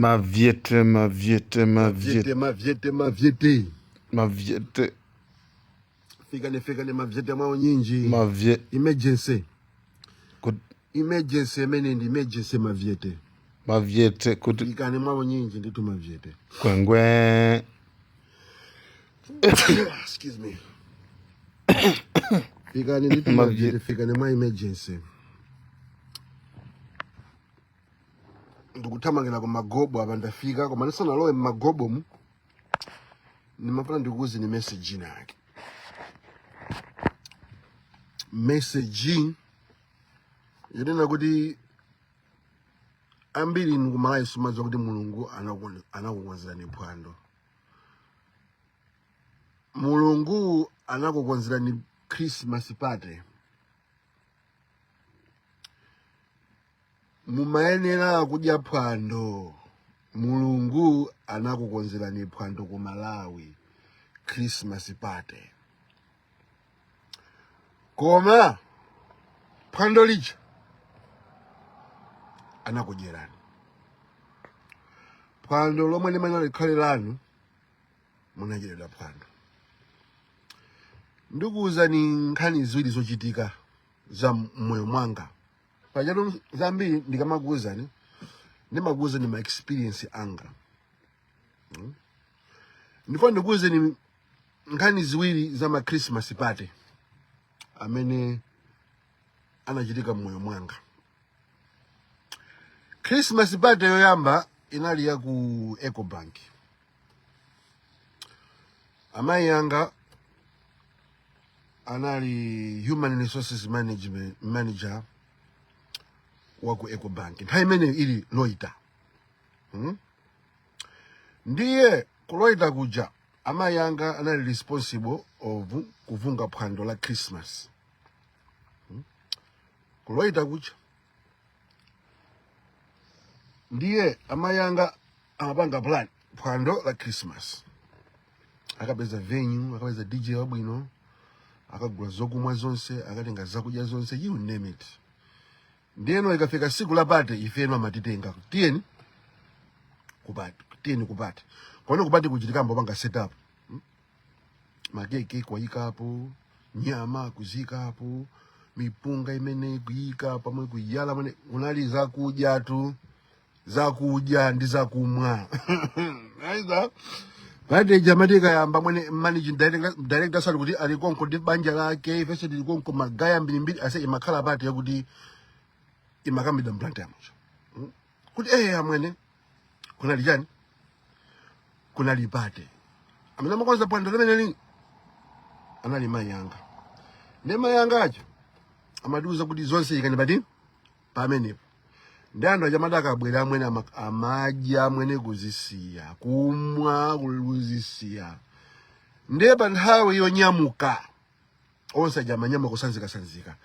Mavyete, mavyete, Mavyete, mavyete, mavyete, mavyete. mavyete, Fikani, fikani, mavyete mwa unyinji. mavye Emergency. kut, Emergency imene ndi emergency mavyete. Mavyete kuti Fikani mwa unyinji nditu mavyete. Kwengwe. Excuse me. Fikani nditu mavyete, Mavyete. Fikani mwa emergency. Ndikuthamangira ku magobo apa ndafika, koma ndisanalowe m'magobo mu ndimafuna ndikuuzeni message ina yake. Message yonena kuti ambiri inu kumalawi simumadziwa kuti Mulungu anakukonzerani phwando. Mulungu anakukonzerani Christmas party. Mumayenera kudya phwando. Mulungu anakukonzerani phwando ku Malawi, Christmas party. Koma phwando lija anakudyerani. Phwando lomwe limayenera likhale lanu, munadyeredwa phwando. Ndikuwuzani nkhani ziwiri zochitika za mmoyo mwanga. Pajatu zambiri ndikamakuwuzani, ndimakuwuzani ma experience anga. Ndifuna ndikuwuzeni nkhani ziwiri za ma Christmas party amene anachitika mmoyo mwanga. Christmas party yoyamba inali ya ku Ecobank. Amayi anga anali human resources management manager wa ku Ecobank nthawi imeneyo ili Loita. Ndiye ku Loita kuja amayi anga anali responsible of kuvunga phwando la Christmas. Ku Loita kuja ndiye amayi anga amapanga plan phwando la Christmas, akapeza venue, akapeza DJ wabwino, akagula zokumwa zonse, akatenga zakudya zonse, you name it. Ndiyeno ikafika siku la party, ifeno amatitenga, tiyeni ku party, tiyeni ku party. Koma ku party kuchitika ambopanga set up makeke kuwayikapo, nyama kuzikapo, mipunga imene kuyika pamwe kuyala pamwe, kunali zakudya tu, zakudya ndi zakumwa. Aiza party ija amati ikayamba mwene managing director sali kuti ali konko ndi banja lake, ifenso tili konko, magaya mbirimbiri ase. Imakhala party yakuti imakambidwa m'Blantyre muja kuti amwene kunali chani, kunali party. Amene amakonza phwando limeneli anali mayi anga. Ndi mayi anga aja amatiuza kuti zonse ikani pati pamenepo. Ndi anthu aja amati akabwera amwene amadya amwene kuzisiya, kumwa kuzisiya. Ndiye pa nthawi yonyamuka onse aja amanyamuka kusanzikasanzika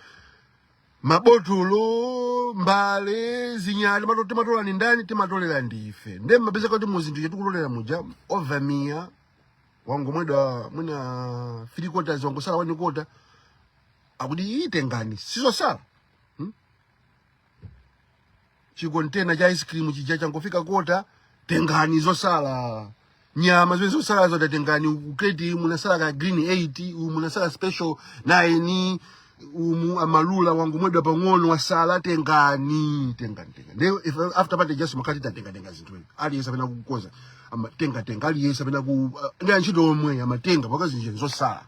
mabotolo, mbale, zinyale, timatola ni ndani? Timatolera ndife. Ndiye mmapeza kuti muzinthu chatikulolera muja ovamia wangomwedwa mwina three quarters, wangosala one quarter, akuti itengani sizosala. Chikontena cha ice cream chija changofika quarter, tengani zosala. Nyama zimene zosala zota tengani ukreti, munasala ka green 8, umu munasala special 9, umu amalula wangu mwedwa pang'ono wasala, tengani, tengani, tengani. Ndiye if after party just makati tatenga tenga zinthu, aliyense apena kukoza amatenga tenga, aliyense apena ku ndi antchito omwe amatenga paka zinthu zosala.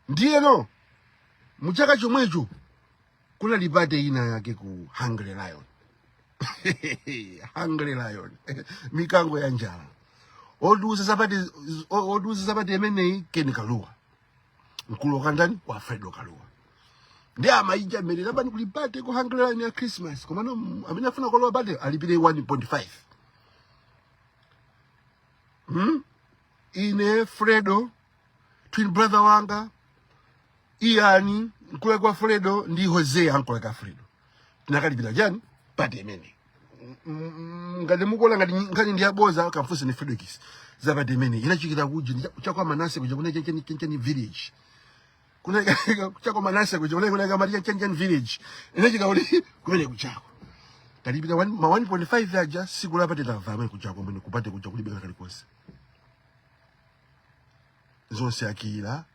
Ndiyeno muchaka chomwecho kunali party ina yake ku Hungry Lion. Hungry Lion, mikango ya njala. Oduza za party, oduza za party imeneyi Ken Kaluwa, mkulu wakandani wa Fredo Kaluwa. Ndi amaija mmene labani kuli party ku Hungry Lion ya Christmas, komano amene afuna kulowa party alipire 1.5. Ine, Fredo, twin brother wanga Ian, mkulu kwa Fredo, ndi Hosea, uncle ka Fredo, tinakalipira chani party imene. Ngati mukuona ngati nkhani ndi yaboza, kamfunse ni Fredo Kiss za party imene inachikira kuja chakwa Manase kuja kuna chencheni chencheni village, kuna chakwa Manase kuja kuna kamati chencheni village inachika kuti kumene kuchako. Talipira ma 1.5 aja siku la party tamva amene kuja komwene ku party kuja kulibe kalikonse. Zonse akira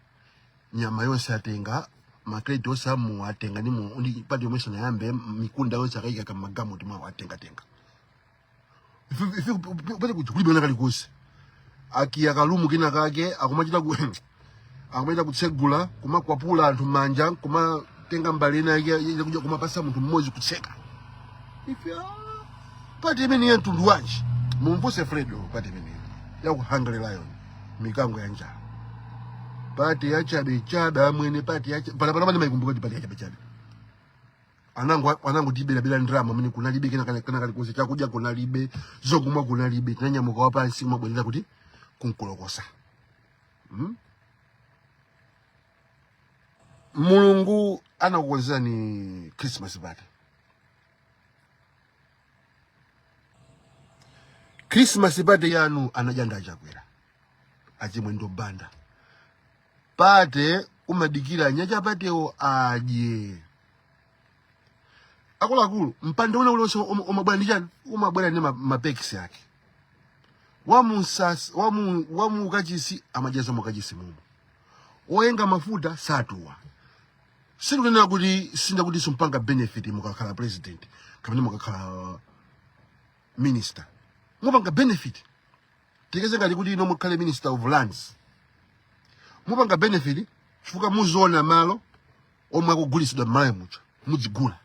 nyama yonse atenga makreti onse amu atenga ndi mu ndi party yomwe sanayambe mikunda yonse akayika kamagamuti mwawo atengatenga. Ife ku party kuja kulibe kalikonse. Akiya ka room kina kake akumachita ku akumachita kutsegula kumakwapula anthu manja kumatenga mbali ina yake kuja kumapasa munthu mmodzi kutseka. Ife party imene ya mtundu wanji mumvuse Fredo party imene ya ku Hungry Lion mikango ya njala party ya chabe chabe amwene party ya pala pala pamene maikumbuka kuti party ya chabe chabe anango anango tibera bera ndrama amene kunalibe kena kana kana kalikonse chakudya kunalibe zokumwa kunalibe tinanyamuka wapansi kumabwerera kuti kunkolokosa. Mulungu anakukonzerani Christmas party. Christmas party yanu anadya ndi achakwera achimwendo banda party umadikira nyacha partywo adye akuluakulu mpando una uliwonse umabwera ndi chani umabwera ndi mapekisi ake wamusas wamu wamu kachisi amajaza mukachisi mumo oyenga mafuta satuwa sitikunena kuti sinda kuti simpanga benefit mukakhala president kapena mukakhala minister mupanga benefit tikeze ngati kuti ino mukhale minister of lands mupanga benefit chifukwa muziona malo omwe akugulitsidwa m'malawi muja mudzigula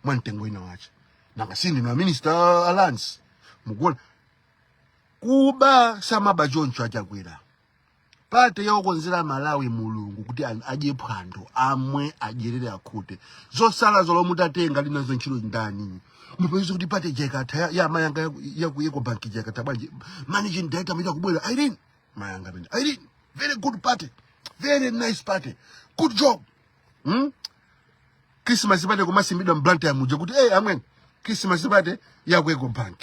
mwa mtengo ina wache nanga sindi na minister a lands mukuona kuba samaba choncho achakwera party yokonzera malawi mulungu kuti adye phwando amwe adyerere akhute zosala zolo mutatenga linazo ntchito ndani mupeza kuti party jakatha ya mayanga yaku Ecobank jakatha bwanji managing director amene akubwera Irene mayanga amene Irene very good party very nice party good job? Christmas party kumasimbidwa m'Blantyre muja kuti hey, amwene Christmas party yaku Ecobank?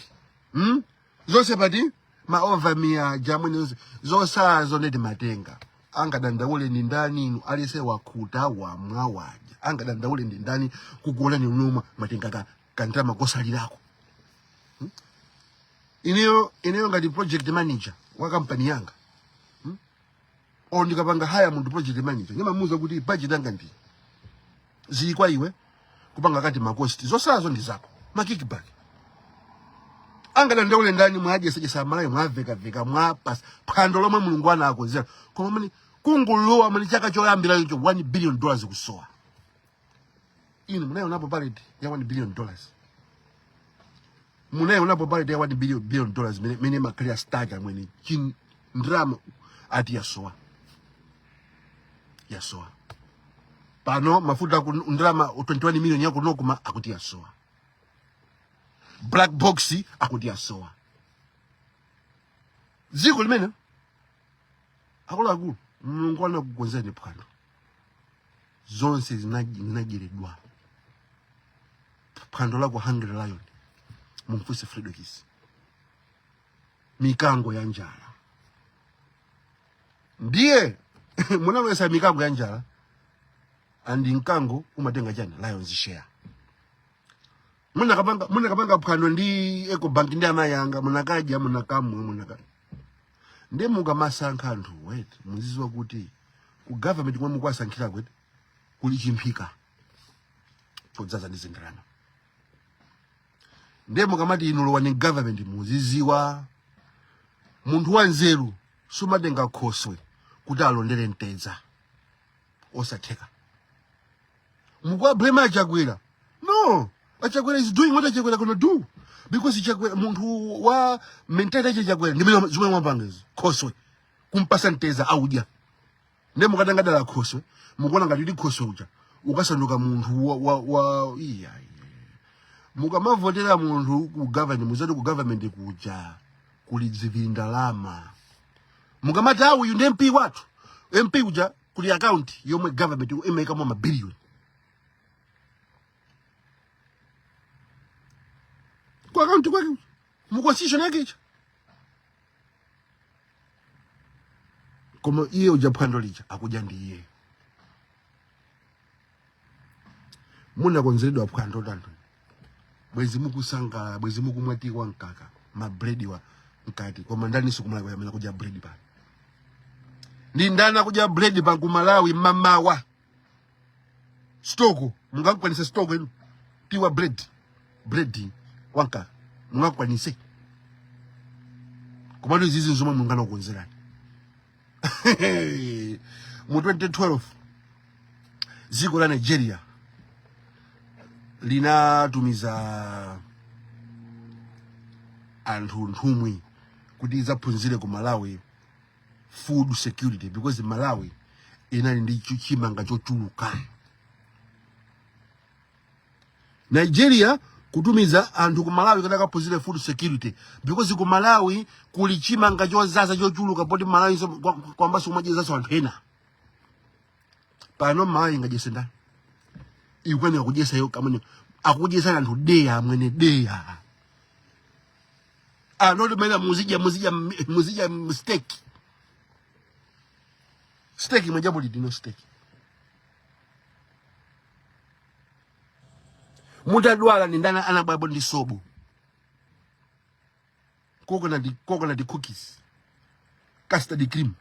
Zonse pati ma over mia jamwene zonse zosazo ndeti matenga angadandaule ndi ndani inu alise wakhuta wamwa wadya angadandaule ndi ndani kukuona ni nomwe matenga ka kandrama kosalirako? Ineyo ngati project manager wa kampani yanga? O ndikapanga hire munthu project manager ndimamuuza kuti budget yanga ndi zili kwa iwe kupanga cut ma cost zosalazo ndi zako ma kickback angadandaule ndani mwadyesejesa malawi mwavekaveka mwapasa phwando lomwe mulungu anakonzera koma mani kungulowa mani chaka choyambira icho $1 billion kusowa inu munayonapo parade ya $1 billion munayonapo parade ya 1 billion dollars mene mene makhalira stack amwene chin ndrama ati yasowa yasowa pano mafuta ku ndrama 21 million yakunokuma akuti yasowa black box akuti yasowa dziko limene akuluakulu mulungu anakukonzerani phwando zonse zinadyeredwa phwando lako Hungry Lion mumfunse Fredokiss mikango ya njala ndiye munalowesa mikango ya njala and mkango umatenga chani lion's share munakapanga phwando ndi Ecobank ndi amayanga munakadya munakamwa munaka ndiye mukamasankha anthu wait muziziwa kuti ku government komwe mukuwasankhira kweti kuli chimphika chodzaza ndi zindalama ndiye mukamati inu lowani government muziziwa munthu wanzeru sumatenga khoswe kuti alondere mtedza osatheka mukuwablame achakwera no achakwera is doing what achakwera gonna do because chakwera munthu wa mentality yache chakwera ndimene zimwe mwapanga izi khoswe kumpasa mtedza audya ndiye mukatenga dala khoswe mukuona ngati ndi khoswe uja ukasanduka munthu wa iya mukamavotera munthu ku government muzati ku government kuja kuli zivindalama mukamati awu uyu ndi mp wathu mp uja kuli account yomwe government imayikamo mabiliyoni ku account kwake mu constitution yake icha koma iye uja phwando lija akudya ndi iye munakonzeredwa phwando tanthu Bwezi mukusangalala, bwezi mukumwa tea wa mkaka, mabredi wa mkati. Koma ndani sikumalawi amene akudya bread pano? Ndi ndani akudya bread pa ku Malawi mamawa? Stoko mungakwanise stoko inu? Tea wa bread, bread wa mkaka mungakwanise? Komatu izizi nzomwe Mulungu anakukonzerani. Mu 2012 dziko la Nigeria linatumiza anthu, nthumwi, kuti idzaphunzire ku Malawi food security, because Malawi inali ndi chimanga chochuluka. Nigeria kutumiza anthu ku Malawi kuti akaphunzire food security because ku Malawi kuli chimanga chozaza chochuluka, poti Malawi kwambaso kumadyezanso anthu ena. Pano Malawi ingadyese ndani? Ikuyenera kudyesa yo kamene akudyesa anthu deya amwene, deya anoti mene muzidya muzidya muzidya steak, steak mwajapo litino steak. Mutadwala ni ndani anabwabo ndi sobo, coconut, coconut cookies, custard cream?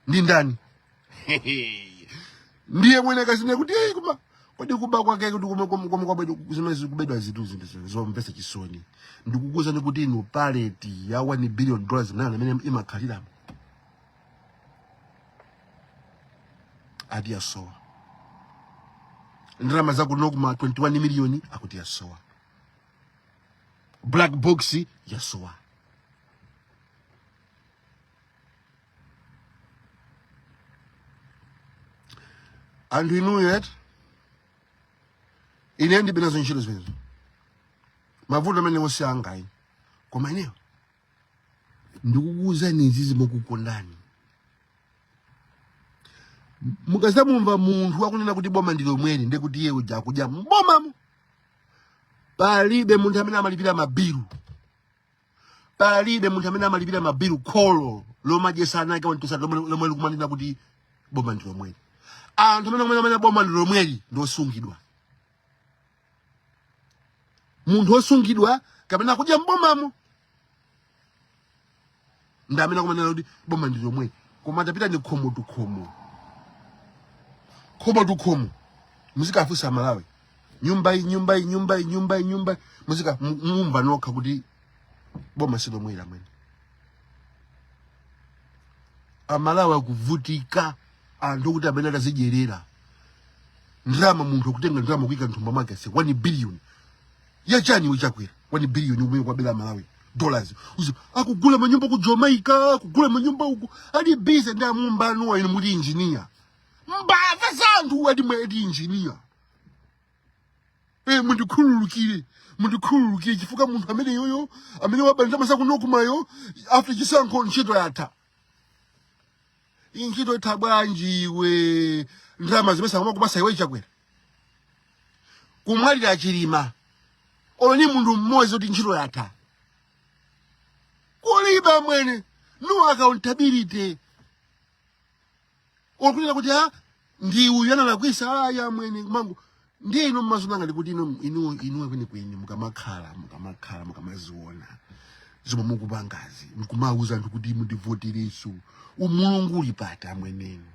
Ndi ndani? Ndiye mwene akazine kuti "Ei, kuma kodi kuba kwake kuti kumwe kwabedwa zimene zikubedwa zinthu zinthu zomvetsa chisoni." Ndikukuwuzani kuti inu, paleti ya 1 billion dollars nani amene imakhaliramo ati yasowa. Ndalama zakuno kuma 21 miliyoni akuti yasowa. Black box yasowa. Anthu inuyo eti, ine ndibe nazo ntchito zimenezo. Mavuto amene onse angayi, koma ineyo ndikukuwuzani izizi mokukondani. Mukazamumva munthu akunena kuti boma ndi lomweli, ndekuti iye uja akudya mbomamo. Palibe munthu amene amalipira mabilu, palibe munthu amene amalipira mabilu kholo lomadyesa ana ake wantusa lomwe likumanena kuti boma ndi lomweli. Anthu amene amanena boma ndi lomweli ndi osungidwa. Munthu osungidwa kapena akudya mbomamo ndi amene akumanena kuti boma ndi lomweli. Koma tapita ni khomo to khomo, khomo to khomo, muzikafunsa Malawi nyumba iyi, nyumba iyi, nyumba iyi, nyumba iyi, nyumba iyi, muzika mumva nokha kuti boma si lomweli amwene. Amalawi akuvutika, anthu okuti amene atazidyerera ndalama, munthu akutenga ndalama kuyika mthumba mwake ase 1 billion yachani? Iwe Chakwera, 1 billion umene kwabela Malawi dollars uzi akugula manyumba ku Jamaica, akugula manyumba uku, ali busy ndi amumba anuwa. Inu muli engineer, mbava za anthu, ati mwati engineer. Eh, mundikhululukire, mundikhululukire, chifukwa munthu amene yoyo amene waba ndalama zakunokumayo, after chisankho ntchito yatha. Ntchito itha bwanji iwe? Ndalama zimene sakumakupasa iwe Chakwera, kumwalira Chilima, olo ni munthu mmodzi kuti ntchito yatha kulibe amwene. No accountability okunena kuti ha, ndi uyu analakwisa. Aya amwene, mangu ndiye ino mmazona ngati kuti ino inu inuwe kwenikweni mukamakhala mukamakhala mukamaziona zomwe mukupangazi, mkumauza anthu kuti mundivoterenso, umulungu uli pati amwenenu?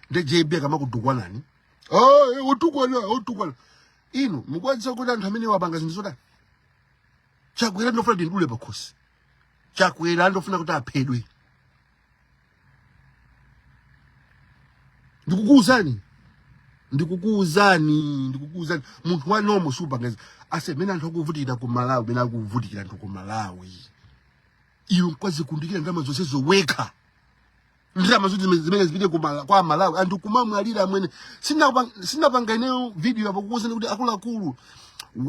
Nde JB akamakutukwanani, oh, utukwana utukwana, inu mukuwadziwa kuti anthu amene wapanga zinthu zotani? Chakwera ndofuna tindule pakhosi. Chakwera ndofuna kuti aphedwe. Ndikukuwuzani, ndikukuwuzani, ndikukuwuzani, munthu wa normal supangeza ase mene anthu akuvutikira ku Malawi, mene akuvutikira anthu ku Malawi. Iwe nkwazikundikira ndalama zonse zowekha, ndalama zoti zimene zipite kwa Malawi, anthu kumamwalira amwene. Sinapanga ineyo video apo kukuwuzani kuti akuluakulu,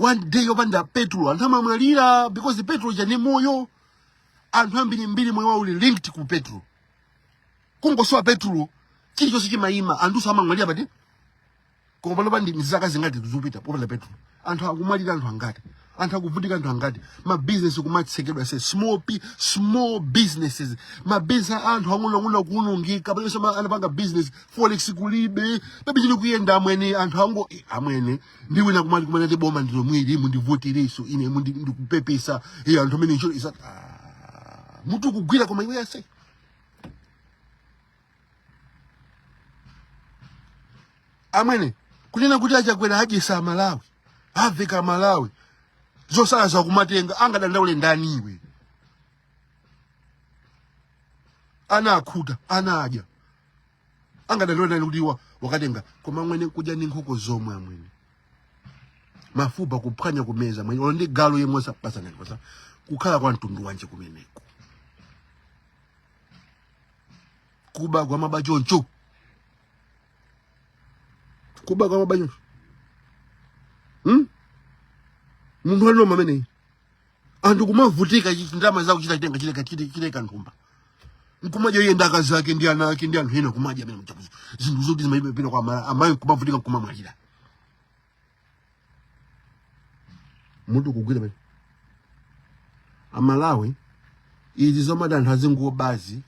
one day yopanda petrol anthu amamwalira, because petrol chani moyo. Anthu ambiri mbiri moyo wawo uli linked ku petrol. Kungosowa petrol chilichonse chimayima, anthu amamwalira pati. Koma panopa ndi zaka zingati zikupita popanda petrol, anthu akumwalira anthu angati? Anthu akuvutika anthu angati? Mabizinesi kumatsekedwa se small businesses, mabizinesi a anthu ang'onoang'ono kuwonongeka. Palibenso anapanga business, forex kulibe, palibe chili kuyenda amwene. Anthu ango amwene ndi wina kumati kumanati boma ndilo mwili mundivotereso ine ndikupepesa anthu amene ntchito isa mutu kugwira koma iwe ase amwene kunena kuti achakwera adyesa amalawi, aveka amalawi, zosala zakumatenga angadandaule ndani iwe? Ana akhuta, ana adya, angadandaule ndani kuti iwa wakatenga? Koma amwene kudya ndi nkhoko zomwe amwene, mafupa kuphwanya kumeza mwene, olo ndi galu yemwe osapasana kukhala kwa mtundu wanje kumeneko, kuba kwa mabachoncho, kuba kwa mabachoncho, Munthu wanoma ameneyi, anthu kumavutika, ndalama zawo kuchita chitenga chileka chileka nthumba nkumadya iye ndi akazi ake ndi ana ake ndi anthu ena kumadya amene muchakuzi zinthu zoti zimayipira kwa amayi kumavutika nkumamwalira mutu kugwira pene. Amalawi, izi zomati anthu azingobazi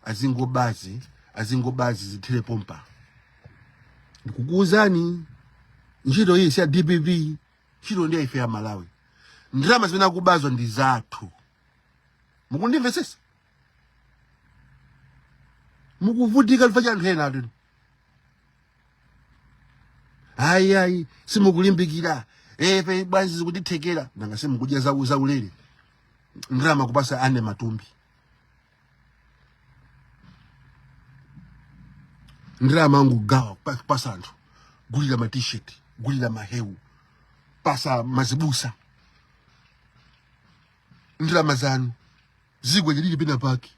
azingobazi azingobazi zithere pompa. Ndikukuwuzani, ntchito iyi si ya DPP, ntchito ndi ya ife ya Malawi. Ndalama zimene akubazwa ndi zathu. Mukundimvetsetsa? Mukuvutika chifukwa cha anthu ena atu. Ayi ayi, simukulimbikira epe bwanji zikutithekera? Nanga simukudya zaulere, ndalama kupasa ane matumbi, ndalama angugawa kupasa anthu, gulira ma t-shirt, gulira mahewu, pasa mazibusa, ndalama zanu zigwe lili pena pake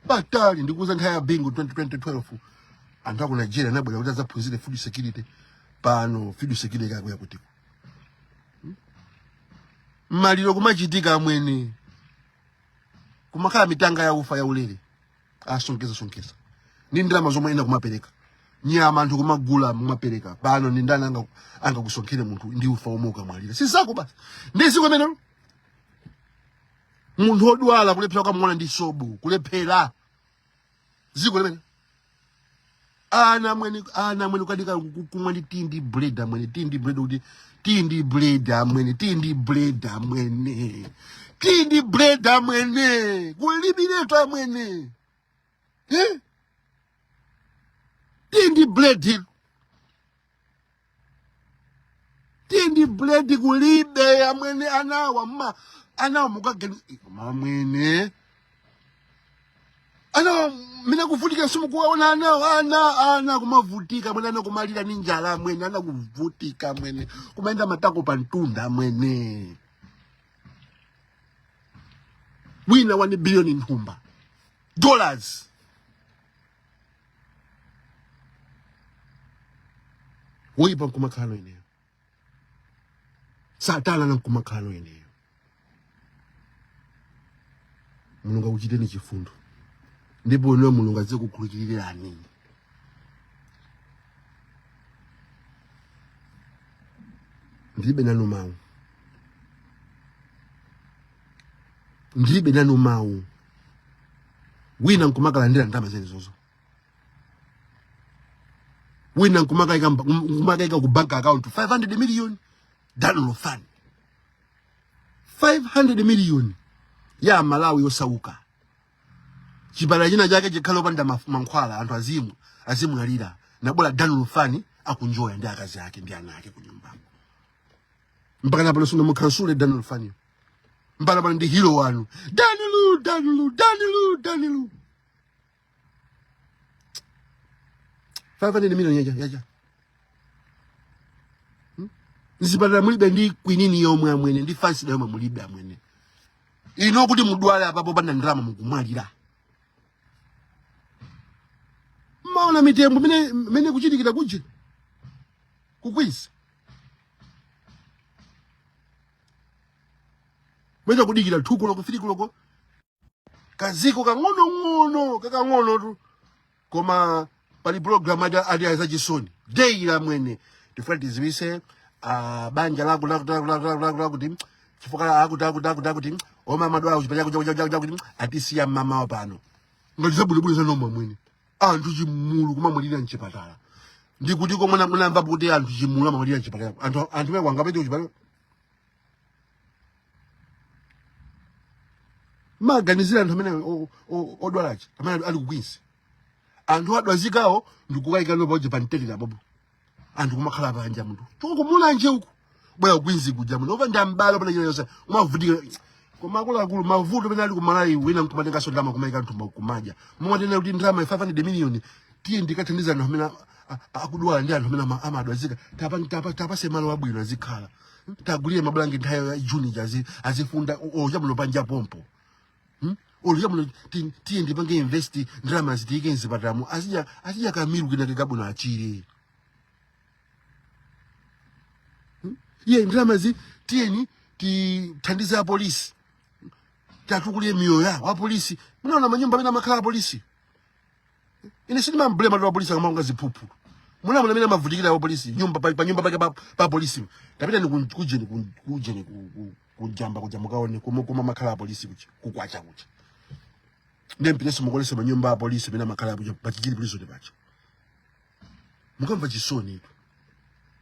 patali. Ndikuuza, nthawi ya Bingu 2012 anthu aku Nigeria anabwera kuti adzaphunzire food security. Pano food security kakuya kutiko? Maliro kumachitika amwene, kumakhala mitanga ya ufa yaulere, asonkeza sonkeza ndi ndalama zomwe ena kumapereka, nyama anthu kumagula kumapereka. Pano ndi ndani angakusonkhere munthu ndi ufa omwe ukamwalira? Sizako basi, ndi ziko imenelo. Munthu odwala kulephera kukamuona ndi sobo, kulephera ziko limene. Ana amwene, ana amwene kukadika kumwa ndi tea ndi bread amwene, tea ndi bread, kuti tea ndi bread amwene, tea ndi bread amwene, tea ndi bread amwene, kulibiretu amwene, eh? Tea ndi bread, tea ndi bread kulibe amwene. Anawa mma anawa mukagani amwene, anawa mina kuvutika simukuwaona anawa. Ana kumavutika amwene, ana kumalira ni njala amwene, ana kuvutika amwene, kumayenda matako pa mtunda amwene. Wina 1 billion nthumba dollars. Woyipa nkumakhala ineyo, satana na nkumakhala ineyo. Mulungu akuchiteni chifundo, ndipo inuyo Mulungu azikukhululukirani. Ndilibe nanu mawu, ndilibe nanu mawu. Wina nkumakalandira ndalama zimenezozo, wina nkumakaika ku bank account 500 million. Dan Lufani, 500 million ya Malawi yosauka. Chipatala china chake chikhale opanda mankhwala, anthu azimu azimwalira nabola. Dan Lufani akunjoya ndi akazi ake ndi ana ake kunyumbako. Mpaka napano simunamukhansule Dan Lufani, mpaka pano ndi hero wanu. Danilu, Danilu, Danilu, Danilu. 500 million yaja yaja. Mzipatala mulibe ndi kwinini yomwe amwene, ndi fansi yomwe mulibe amwene. Ino kuti mudwale apapo panda ndalama mukumwalira. Maona mitembo mene mene kuchitikira kuje kukwisa mweza kudikira 2 koloko 3 koloko, kaziko kang'onong'ono kakang'ono tu, koma pali program ati ati azachisoni day la mwene tifuna tiziwise banja lako lako lako lako lako lako kuti Chifukwa akuti akuti akuti akuti omwe amadwala kuchipatala chakuti chakuti chakuti atisiya mmamawa pano. Ngati zabwinobwino za noma mwini. Anthu chimulu kumamwalira mchipatala. Ndikuti komwe munamva kuti anthu chimulu amamwalira mchipatala. Anthu amene angapite kuchipatala. Maganizira anthu amene odwalachi amene ali ku Queens. Anthu adwazikawo ndikukayika nopa pa mtetera popo. Anthu kumakhala panja munthu chokumulanje uku bwera ku Queens kuja munthu opanda mbalo opanda china chonse umavutika. Koma akuluakulu, mavuto amene ali kumalawi, wina nkumatenganso ndalama kumayika mthumba kumadya. Mumatena kuti ndalama 500 million tiye ndikathandiza anthu amene akudwala ndi anthu amene amadwazika, tapase malo abwino azikhala, tagulire mabulangeti nthawi ya Juni azifunda ochamuno panja pompo. Olo chamuno tiye ndipange invest ndalama zitiyike mzipatalamo, azidya kamiru kina kabwino achire. Iye ndalamazi tiyeni tithandize apolisi, tatukulire miyoyo yawo apolisi. Munaona manyumba amene amakhala apolisi? Ine sindimamblema tu apolisi akamanga ziphuphu. Munaona amene amavutikira apolisi nyumba pa nyumba pake pa polisi. Tapita ni kujeni kujeni kujamba kuja mukaone koma amakhala apolisi kuja kukwacha kuja. Ndiye mpiteso mukolese manyumba a polisi amene amakhala kuja pachichiri prison pacha. Mukamva chisoni itu.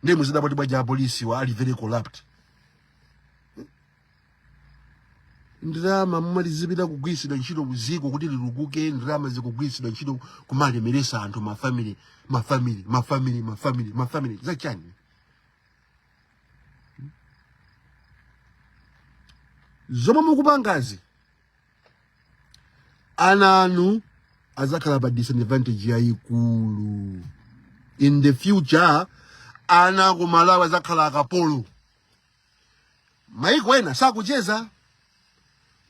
Ndiye muzidabwa kuti bwaja apolisi wa ali very corrupt. Ndalama mumalizipita kugwiritsidwa ntchito kuziko kuti litukuke, ndalama zikugwiritsidwa ntchito kumalemeresa anthu, mafamily, mafamily, mafamily, mafamily, mafamily zachani? Zomwe mukupangazi, ana anu azakhala pa disadvantage yayikulu in the future. Ana ku Malawi azakhala akapolo. Maiko ena sakucheza,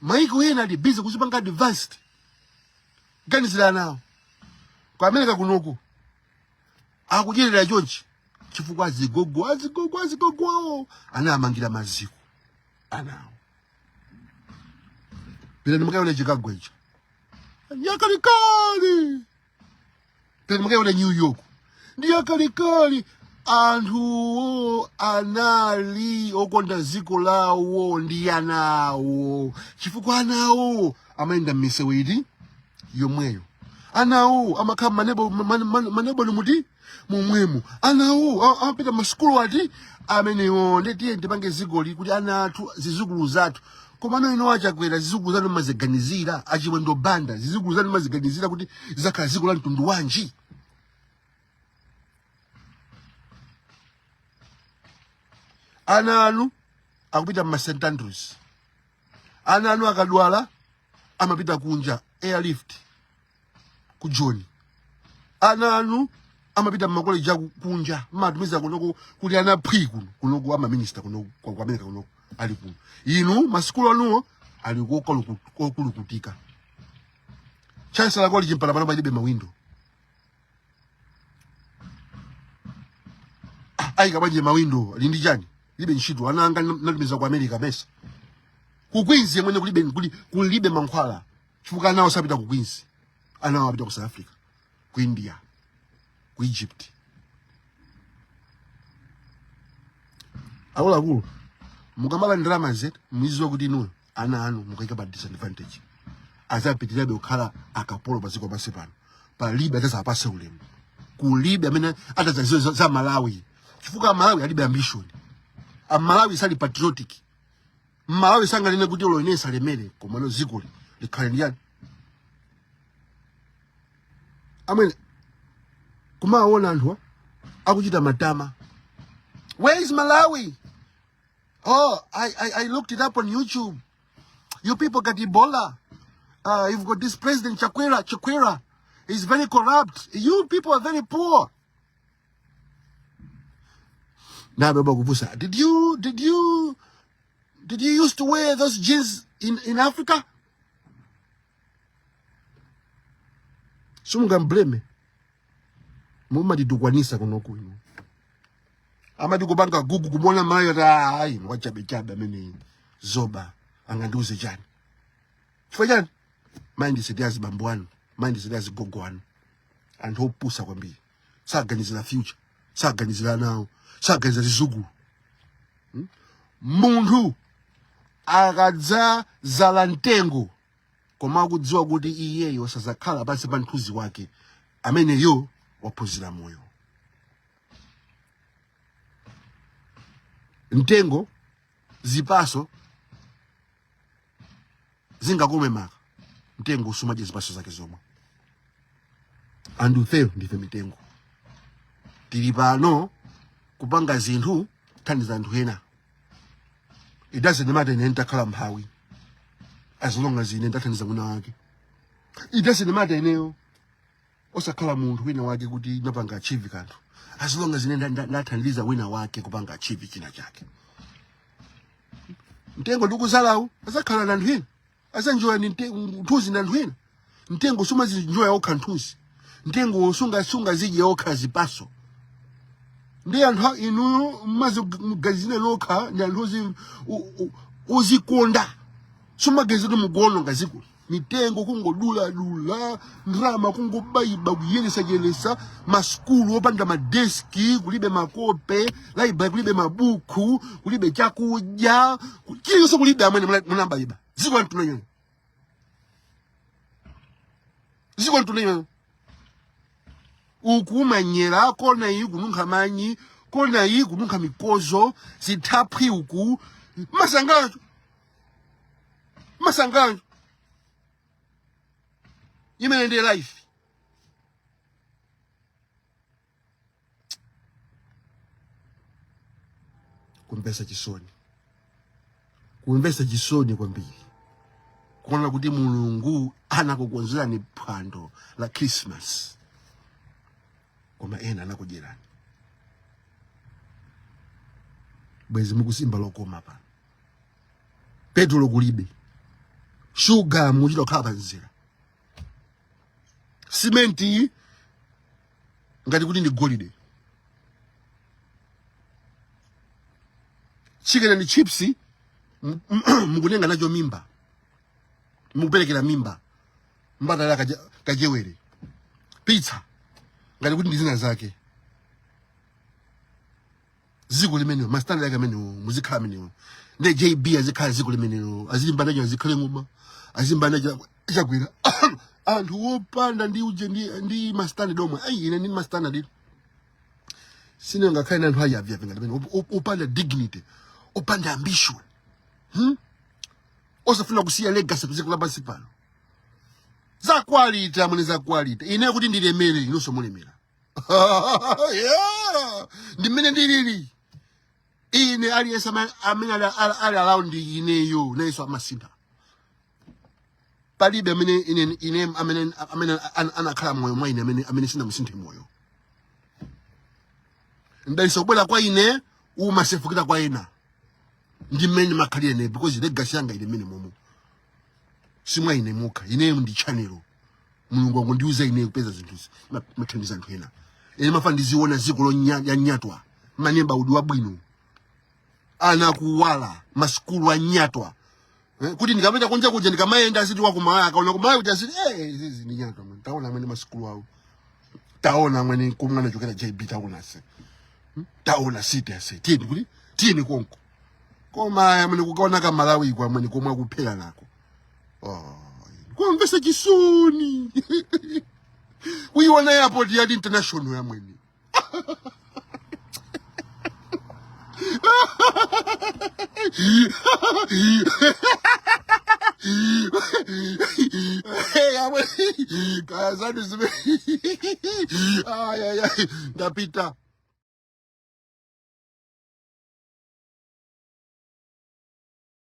maiko ena ali busy kuzipanga advanced. Ganizira nawo ku America kunoku akudyerera chonchi chifukwa azigogo azigogo azigogo awo anamangira maziko anawo. Pitani mukaone Chicago icho yakalikali, pitani mukaone New York ndi yakalikali. Anthuwo anali okonda dziko lawo ndi anawo, chifukwa anawo amayenda m'misewu iti yomweyo, anawo amakhala manebo muti momwemo, anawo amapita masukulu ati amenewo. Ndi tiye ndipange dzikoli kuti ana athu, zizukulu zathu. Komano ino achakwera, zizukulu zanu maziganizira? Achiwendo Banda, zizukulu zanu maziganizira kuti zizakhala dziko la mtundu wanji? Ana anu akupita mma St Andrews, ana anu akadwala amapita kunja, airlift ku Joni. Ana anu amapita mmakoleji aku kunja, mmatumiza kunoko kuti ana phwi kuno kunoku amaminista kunoku ku America kunoku ali kuno. Inu masukulu anuwo ali kokulukutika. Chancellor College mpaka pano palibe mawindo. Ayika bwanji mawindo? Ali ndi chani? Libe ntchito. Ana anga natumiza ku America mesa ku Queens yemwene kulibe kulibe mankhwala, chifukwa anawo sapita ku Queens, anawo apita ku South Africa, ku India, ku Egypt. Akuluakulu, mukamaba ndalama zetu muzidziwa kuti inuyo ana anu mukaika pa disadvantage, azapitirabe kukhala akapolo pa dziko pansi pano. Palibe atazapase ulemu, kulibe amene atazaziwe za Malawi, chifukwa Malawi alibe ambition, Amalawi sali patriotic. Malawi sanganene kuti olo ine salemere koma no dzikoli likhale ndiyani. Amwene, kumaona anthu akuchita matama. Where is Malawi? Oh, I looked it up on YouTube. You people got Ebola. You've got this president Chakwera. Chakwera is very corrupt. You people are very poor. Now, Baba Kubusa, did you used to wear those jeans in Africa? Simungamblame. Mumadidukwanisa kunoku inu. Amati kupanga Google kumona mayo ta ayi wachabe chabe amene zoba angandiuze chani? Chifukwa chani? Mindset ya azibambo anu, mindset ya azigogo anu. Anthu opusa kwambiri. Saganizira future, saganizira nawo, saganizira zizukulu. Munthu Akadzazala mtengo koma akudziwa kuti iyeyo sazakhala pansi pa mthunzi wake, ameneyo waphunzira moyo. Mtengo zipaso zingakome maka, mtengo sumadya zipaso zake zomwe. Anthu ifeyo ndife mitengo, tili pano kupanga zinthu kuthandiza anthu ena. It doesn't matter ine nditakhala mphawi, as long as ine ndathandiza mwina wake. It doesn't matter ineyo osakhala munthu wina wake kuti ndapanga achieve kanthu, as long as ine ndathandiza wina wake kupanga achieve china chake. Mtengo ndikuzalawu azakhala na anthu ena, azanjoya ni mthunzi na anthu ena. Mtengo sumazinjoya okha mthunzi, mtengo sungazidye okha zipaso. Ndi anthu inuyo mmazigazina nokha ndi anthu ozikonda, sumaganiza kuti mukuononga dziko. Mitengo kungoduladula, ndalama kungobaiba, kuyeresayeresa, masukulu opanda madeski, kulibe makope, library kulibe mabuku, kulibe chakudya, chilichonse kulibe. Amene munabaiba dziko lantunenyene, dziko lantunenyene uku manyera, kona iyi kununkha manyi, kona iyi kununkha mikozo, zithaphwi uku masangacho masangacho. Imene ndiye life. Kumvesa chisoni, kumvesa chisoni kwambiri kuona kuti Mulungu anakukonzerani phwando la Christmas koma ena anakudyerani. Bwezi mukusimba lokoma pano, petulo kulibe, shuga muchita kukhala pa mzera, simenti ngati kuti ndi golide, chicken and chips mukutenga nacho mimba, mukuperekera mimba mbatala kajewere, pizza ngati kuti ndi zina zake. Ziko limenelo mastandard ake amenewo muzikhala amenewo. Ndi JB azikhala ziko limenelo, azilimba nacho, azikhale ng'oma, azilimba nacho Chakwera. Anthu wopanda ndi uje ndi mastandard omwe ayi, ine ndi mastandard sine ngakhale na anthu ayiaviavi ngati amene opanda dignity, opanda ambition, Osafuna kusiya legacy padziko lapansi pano. Za quality amene za quality, ine kuti ndilemere, inunso mulemera. Yeah, ndi mmene ndilili ine. Aliyense amene ali around ineyo nayenso amasintha. Palibe amene ine amene anakhala moyo mwa ine amene sinamusinthe moyo. Mdalitso kubwera kwa ine umasefukira kwa ena. Ndi mmene makhalira ine because legacy yanga ili mmene momo, simwa ine mokha. Ineyo ndi channel, Mulungu wangondiuza ine kupeza zinthuzi, mathandiza anthu ena. Ine mafa ndiziona dziko ya nyatwa, manemba udi wabwino, ana kuwala, masukulu anyatwa. Kuti ndikapita kunja kuja, ndikamayenda aziti wakumaya, akaona kumaya kuja aziti izizi ndi nyatwa man. Taona amene masukulu awo, taona amene komwe anachokera JB, taona se, Taona city ase, tiyeni kuti tiyeni konko. Koma aya amene kukaona ka Malawi kwa amene komwe akuphera nako, oh, kumvesa chisoni kuiona airport yati international yamwene. Hey, amwene, kaya zanu zime. Ay, ay, ay, ndapita.